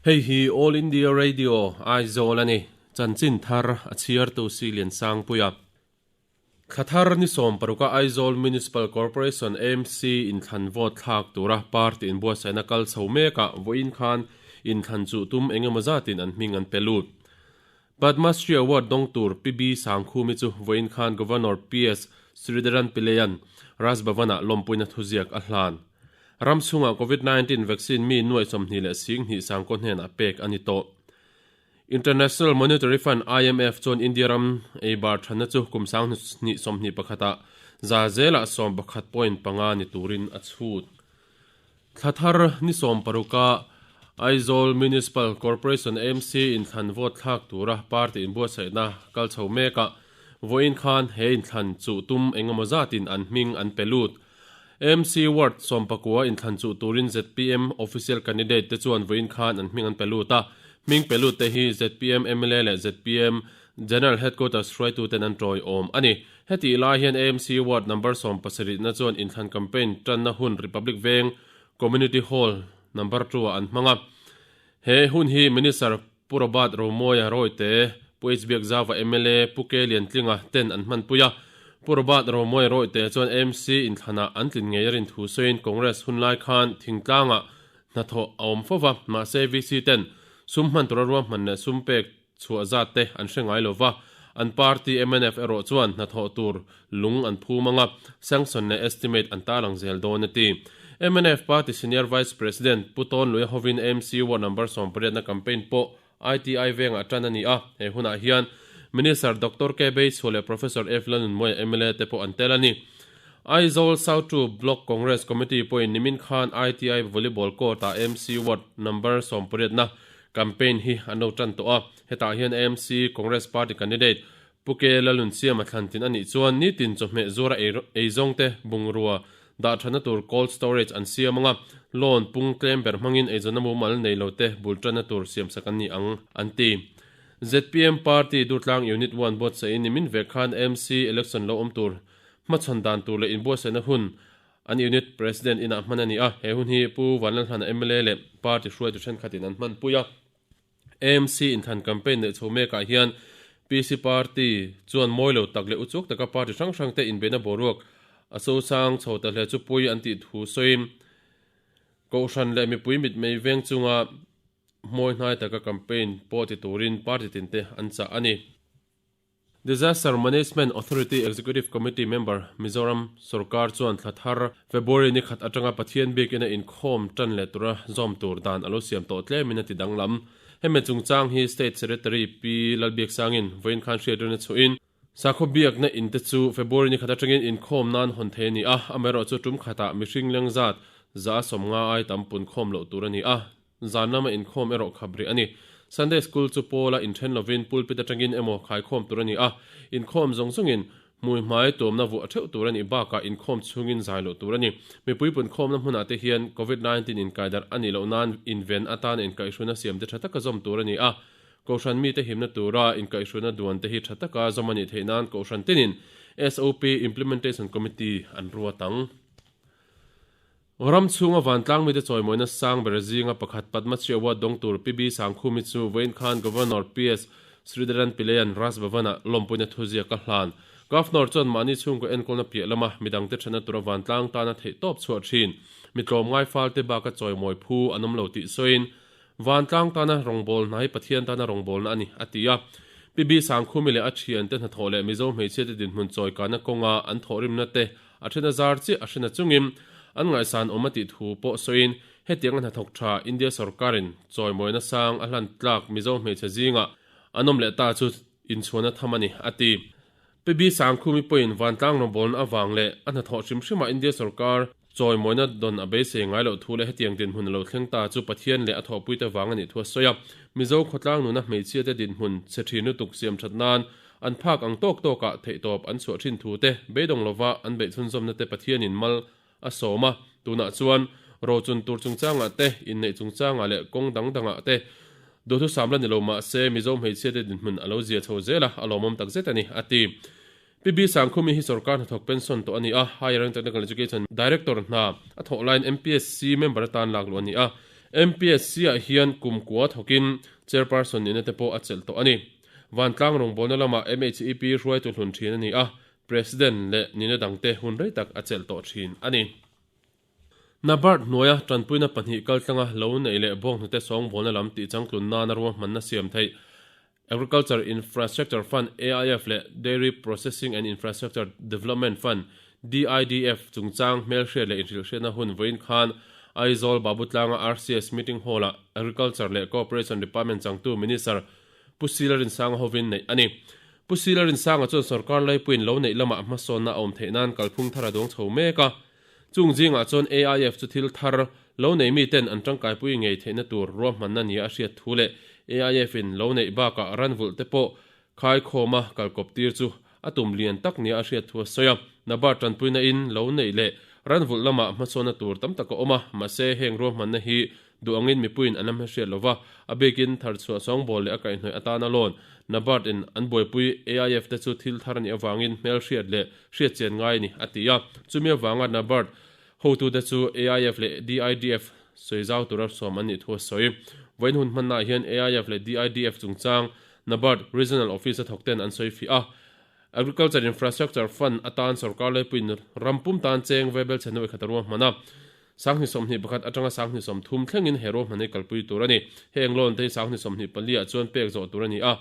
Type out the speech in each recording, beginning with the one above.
Hei hi All India Radio, Aizawl a ni. Chanchin thar a chhiartu Silian Sangpuia. Thla thar ni 16 a Aizawl Municipal Corporation, AMC, inthlan vote thlak tura party inbuatsaihna kal chho mekah vawiin khan inthlan chuh tum engemaw zatin an hming an pe lut. Padma Shri Award dawng tur PB Sangkhumi chu vawiin khan Governor PS Sridharan Pillai-a'n Raj Bhavan-ah lawmpuina thuziak a hlan. Ram chhungah Covid 19 vaccine mi nuai 20 sing hnih sangkaw hnenah pek a ni tawh. International Monetary Fund, IMF, chuan India ram ei bar thanna chu kum sang hnih 21 ah za zelah 11 point panga ni turin a chhut. Thla thar ni 16 ah Aizawl Municipal Corporation, AMC, inthlan vote thlak tura party inbuatsaihna kal chho mekah vawiin khan he inthlan chuh tum engemaw zatin an hming an pe lut. AMC Ward 19 inthlan chuh turin zpm official candidate te chuan vawiin khan an hming an pe lut a, hming pe lut te hi zpm mla leh zpm General Headquarters hruaituten an tawiawm a ni. Hetih lai hian AMC Ward number 70 na chuan inthlan campaign tanna hun Republic Veng Community Hall number 2 ah an hmang a. He hun hi Minister Pu Robert Romawia Rawite, Pu HBiak Zauva mla, Pu K Liantlinga ten an hmanpui a. Pu Robert Romawia Rawite chuan AMC inthlanah an tlin ngei a rin thu sawiin Congress hun lai khan thingtlangah hnathawh a awm fo va, mahse VC ten sum hman tura ruahman leh sum pek chhuah zat te an hre ngai lo va, an party mnf erawh chuan hnathawh tur lung an phum ang a, sanction leh estimate an tarlang zel dawn a ti. Mnf party senior vice president Pu Tawn Luia hovin AMC ward number 18 na campaign pawh ITI vengah tan a ni a, he hunah hian Minister Doctor K Beichhua leh Professor F Lalnunmawia mla te pawh an tel a ni. Aizawl South 2 Block Congress Committee pawhin nimin khan ITI volleyball court-ah AMC ward number 18 na Campaign hi an lo tan tawh a, hetah hian AMC Congress Party candidate Pu K Lalnunsiama thlantin a nih chuan nitin chawhmeh zuara eizawng te bungrua dah thatna tur cold storage an siam ang a, loan pung tlem ber hmangin eizawnna mumal nei lo te bul tanna tur siamsak an ni ang an ti. Zpm Party Durtlang Unit One buatsaih nimin vek khan AMC election lo awm tur hmachhawn dan tur leh inbuatsaihna hun An unit president inah hman a ni a, he hun hi Pu Vanlalhlana mla leh party hruaitu thenkhatin an hmanpui a. AMC inthlan campaign neih chho mekah hian PC party chuan mawi lo tak leh uchuk taka party hrang hrangte inbeihna boruak a sosang chho ta hle chu pui an tih thu sawiin Kohhran leh mipui mitmei veng chunga mawi hnai taka campaign pawh ti turin party tinte an chah a ni. Disaster Management Authority Executive Committee member Mizoram sorkar chuan thla thar February ni khat atanga Pathian biakina inkhawm tan leh tura zawm tur dan a lo siam tawh tlemin a ti danglam. Hemi chungchang hi State Secretary Pi Lalbiaksangin vawiin khan hriatrina chhuahin, Sakhaw biakna in te chu February ni khat atangin inkhawm nan hawn thei a ni a, amaherawh chu tum khatah mihring lengzat 150 ai tam punkhawm loh tur a ni a. Zan lama inkhawm erawh khap rih a ni. Sunday School chu pawla inthen lovin pulpit atangin emaw khaikhawm tur a ni a, inkhawm zawng zawngin hmui hmai tuamna vuah theuh tur a nih bakah inkhawm chhungin zai loh tur a ni. Mipui punkhawmna hmunah te hian Covid 19 inkaidarh a nih loh nan inven atana inkaihhruna siam te tha taka zawm tur a ni a, Kohhran mite himna tura inkaihhruna duan te hi tha taka zawm a nih theih nan Kohhran tinin SOP Implementation Committee an ruat ang. Ram chhunga vantlang mite chawimawina sang ber zinga pakhat Padma Shri Award dawng tur PB Sangkhumi chu vawiin khan Governor PS Sridharan Pillaian Raj Bhavan-ah lawmpuina thuziak a hlan. Governor chuan mahni chhungkaw enkawlna piah lama midangte thenna tura vantlang tana theihtawp chhuah thin mi tlawmngai falte baka chawimawi phu an awm lo tih sawiin vantlang tana rawngbawlna hi Pathian tana rawngbawlna a ni, a ti a. PB Sangkhumi leh a thiante hnathawh leh Mizo hmeichhiate dinhmun chawikana kawnga an thawhrimna te A then a zar chiah a hrena chungin an ngaihsan awm a tih thu pawh sawiin hetiang a hnathawk tha India sorkarin chawimawina sang a hlan tlak Mizo hmeichhe zingah an awm leh ta chu inchhuahna tham a ni, a ti. PB Sangkhumi pawhin vantlang rawngbawlna avang leh a hnathawh hrim hrimah India sorkar chawimawina dawn a beisei ngai loh thu leh hetiang dinhmun a lo thleng ta chu Pathian leh a thawhpuite vang a nih thu a sawi a. Mizo khawtlang nuna hmeichhiate dinhmun chhe thin lutuk siam that nan An phak ang tawk tawkah theihtawp an chhuah thin thu te, beidawng lova an beih chhunzawmna te Pathianin mal a sawm a, tunah chuan rochun tur chungchangah te, inneih chungchangah leh kawng dang dangah te duhthusam la ni lo mah se Mizo hmeichhiate dinhmun a lo zia chho zel a, a lawmawm takzet a ni, a ti. PB Sangkhumi hi sorkar hnathawk pension tawh a ni a, Higher and Technical Education Director hna a thawh laiin MPSC member atan lak luh a ni a. MPSC-ah hian kum kua thawkin Chairperson nihna te pawh a chelh tawh a ni. Vantlang rawngbawlna lamah MHEP hruaitu hlun thin a ni a, President leh nihna dangte hun rei tak a chelh tawh thin a ni. NABARD hnuaia tanpuina pahnih kaltlanga lo neih leh bawnghnute sawngbawlna lam tihchangtlun nana ruahmanna siam theih Agriculture Infrastructure Fund, AIF, leh Dairy Processing and Infrastructure Development Fund, DIDF, chungchang hmelhriat leh inhrilhhriatna hun vawiin khan Aizawl Babutlanga RCS Meeting Hall-ah Agriculture leh Cooperation Department changtu Minister Pu Sila Rinsanga hovin neih a ni. Pu Sila Rinsanga chuan sorkar laipuiin lo neih lamah hmasawnna a awm theih nan kalphung thar a duang chho mek a. Chung zingah chuan AIF chu thil thar lo nei miten an tangkaipui ngei theihna tur ruahmanna nia a hriat thu leh AIF-in lo neih bakah ranvulh te pawh khaikhawma kalkawp tir chu a tum lian tak nia a hriat thu a sawi a. NABARD tanpuina in lo neih leh ranvulh lamah hmasawnna tur tam tak a awm a, mahse heng ruahmanna hi Duh angin mipuiin an la hmehriat lo va, a bikin tharchhuah sawngbawl leh a kaihhnawih atana loan NABARD in an buaipui AIF te chu thil thar a nih avangin hmelhriat leh hriatchian ngai a ni, a ti a. Chumi avanga NABARD hotute chu AIF leh DIDF sawi zau tura sawm an nih thu a sawi. Vawiin hun hmannaah hian AIF leh DIDF chungchang NABARD Regional Office a thawkten an sawi fiah a. Agriculture Infrastructure Fund atan sorkar laipuiin ram pum tan cheng vaibel chhe nuaih khat a ruahman a. 2021 atanga 2030 thlengin he ruahman hi kalpui tur a ni. Heng loan te hi 2024 ah chuan pek zawh tur a ni a.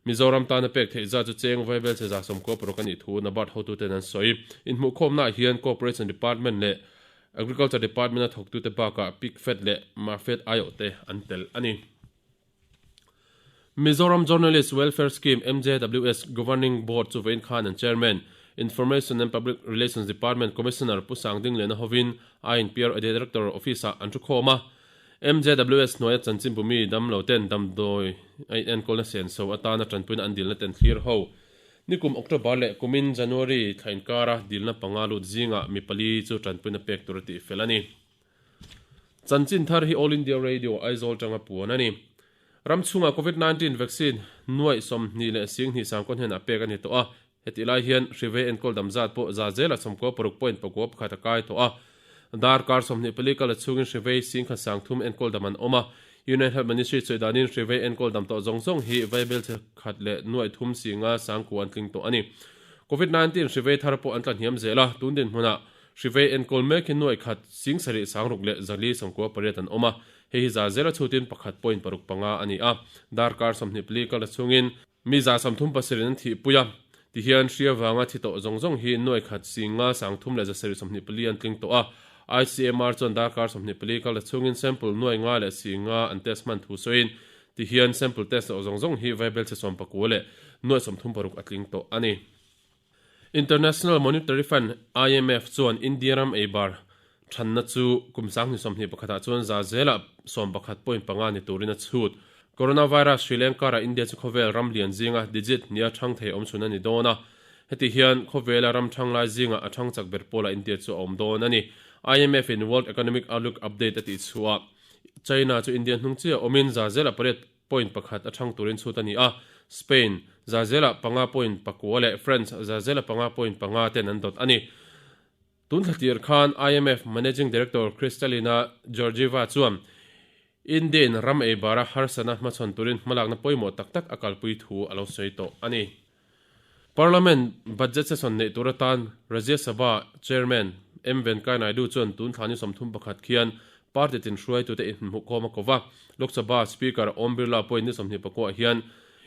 Mizoram tana pek theih zat chu cheng vaibel che 96 a nih thu NABARD hotuten an sawi. Inhmuhkhawmnaah hian Cooperation Department leh Agriculture Department-a thawktute bakah PICFED leh MAFED aiawhte an tel a ni. Mizoram Journalist Welfare Scheme, MJWS, Governing Board chu vawiin khan an Chairman, Information and Public Relations Department Commissioner Pu Sangdingliana hovin INPR Director Office-ah an thu khawm a. MJWS hnuaia chanchinbu mi damlo ten damdawi a inenkawlna senso atana tanpuina an dilna ten thlir ho. Nikum October leh kumin January thla inkara dilna panga lut zingah mi pali chu tanpuina pek tur a tihfel a ni. Chanchin thar hi All India Radio Aizawl tanga puan a ni. Ram chhungah Covid 19 vaccine nuaih 22 sangkaw hnenah pek a ni tawh a. Hetih lai hian hrivei enkawl dam zat pawh za zela 96.61 a kai tawh a. Darkar 24 kal a chhungin hrivei singkhat sangthum enkawl dam an awm a. Union Health Ministry sawi danin hrivei enkawl dam tawh zawng zawng hi vaibel che khat leh nuaih thum singa sangkua an tling tawh a ni. Covid 19 hrivei thar pawh an tla hniam zel a, tun dinhmunah Hrivei enkawl mek hi nuaih khat 76 648 an awm a, hei hi za zela chhutin pakhat point paruk panga a ni a. Darkar 24 kal chhungin mi 37 an thihpui a, tihian hria vanga thi tawh zawng zawng hi nuaih khat 5,324 an tling tawh a. ICMR chuan darkar 24 kal chhungin sample nuaih nga leh singa an test hman thu sawiin, tihian sample test tawh zawng zawng hi vaibelchhe sawmpakua leh nuaih 36 a tling tawh a ni. International Monetary Fund, IMF, chuan India ram eibar thanna chu kum 2021 ah chuan za zelah 11.5 ni turin a chhut. Coronavirus hri leng karah India chu khawvel ram lian zinga digit nia thang thei awm chhun a ni dawn a. Heti hian khawvela ram thang lai zingah a thang chak ber pawlah India chu a awm dawn a ni. IMF in World Economic Outlook Update a tih chhuah China chu India hnung chiah awmin za zelah pariat point pakhat a chhang turin chhut a ni a, Spain, Zazela panga point pakua leh France, Zazela panga point panga ten an dawt a ni. Tun thla tir khan IMF Managing Director Kristalina Georgieva chuan India-in ram ei bara harsatna hmachhawn turin hmalakna pawimawh tak tak a kalpui thu a lo sawi tawh a ni. Parliament budget session neih tur atan Rajya Sabha Chairman M Venkaiah Naidu chuan tun thla ni 31 khian party tin hruaitute inhmuhkhawm a ko va. Lok Sabha Speaker Om Birla pawhin ni 24 ah hian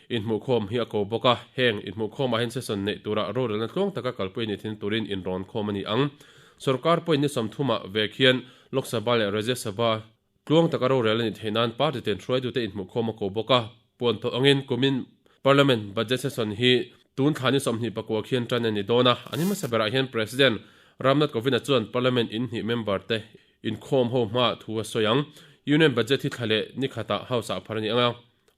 inhmuhkhawm hi a ko bawk a. Heng inhmuhkhawmah hian session neih turah rorelna tluang taka kalpui a nih thin turin inrawn khawm a ni ang. Sorkar pawhin ni 30 ah vek hian Lok Sabha leh Rajya Sabha Tluang taka rorel a nih theih nan party ten hruaitute inhmuhkhawm a ko bawk a, puan tawh angin kumin Parliament Budget Session hi tun thla ni 24 khian tan a ni dawn a, an hmasa berah hian President Ramnath Kovind-a chuan Parliament inhnih member te inkhawm ho hmaah thu a sawi ang. Union Budget hi thla leh ni khatah House-ah phar a ni ang a,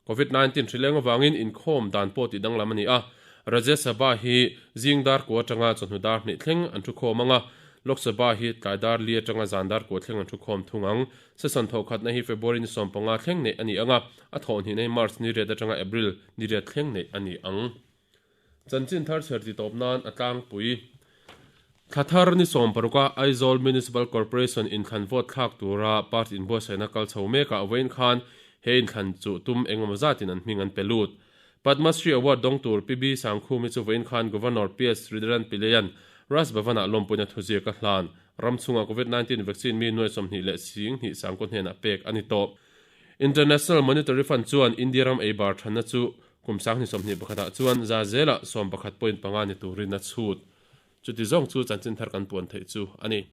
Covid 19 hrileng avangin inkhawm dan pawh tih danglam a ni a, Rajya Sabha hi zing dar kua atanga chawhnu dar hnih thleng an thu khawm ang a, Lok Sabha hi tlai dar li atanga zan dar kua thleng an thu khawm thung ang. Session thawh khatna hi February ni 15 thleng neih a ni ang a, a thawh hnihna hi March ni riat atanga April ni riat thleng neih a ni ang. Chanchin thar chher ti tawp nan a tlangpui. Thla thar ni sawmparuka Aizawl Municipal Corporation inthlan vote thlak tura party inbuatsaihna kal chho mekah vawiin khan he inthlan chu tum engemaw zatin an hming an pe lut. Padma Shri Award dawng tur PB Sangkhumi chu vawiin khan Governor PS Sridharan Pillaian Raj Bhavan-ah lawmpuina thuziak a hlan. Ram chhungah Covid 19 vaccine mi nuai 20 leh sing hnih sangkaw hnenah pek a ni tawh. International Monetary Fund chuan India ram ei bar thanna chu kum sanghnih 21 pakhatah chuan za zelah 11 point panga ni turin a chhut. Chuti zawng chu chanchin thar kan puan theih chu a ni.